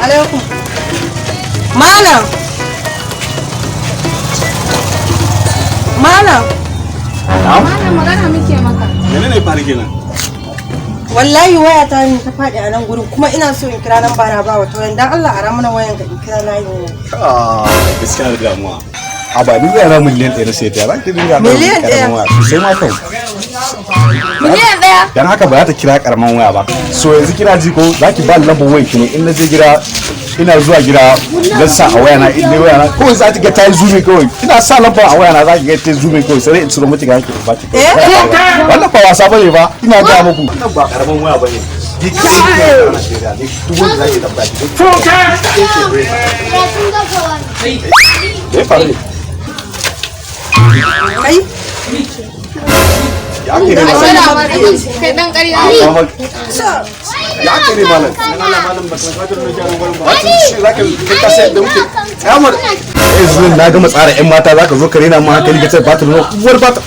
Alaikum. Malam. Malam. Malam, magana muke maka. Menene faru kenan? Wallahi waya ta ne ta faɗi a nan gurin, kuma ina so in kira nan ba na ba wata wayan. Dan Allah a mana wayan ka in kira layin ne. Ah, gaskiya da damuwa. A ba ni zai 1 miliyan na sai ta za ki dinga ɗaukar 1 miliyan? Karamin waya sosai ma kan. 1 miliyan? Dan haka ba za ta kira karamin waya ba. So yanzu kina ji ko za ki ba ni lambar wayar ki ne, in na je gida, ina zuwa gida zan sa a waya na, in dai waya na kawai za ki ga ta yi zoom kawai. Ina sa lambar a waya na, za ki ga ta yi zoom kawai, sai in ciro miki ga ki ba ki. Eh? Wannan ba wasa bane ba, ina ga muku. Wannan ba karamin waya bane. Ni kai ne a Najeriya ne, duk wanda zaki tambaya ki. Me ya faru ne? Kai. Ya ake ne, malam? Kai dan ƙarya ne. Ya ake ne, malam? Shi zaka kai ka sayar da muke Amar, yanzu na gama tsara yan mata, zaka zo ka rena mu hankali ka ce ba ta nuna uwar ba ta.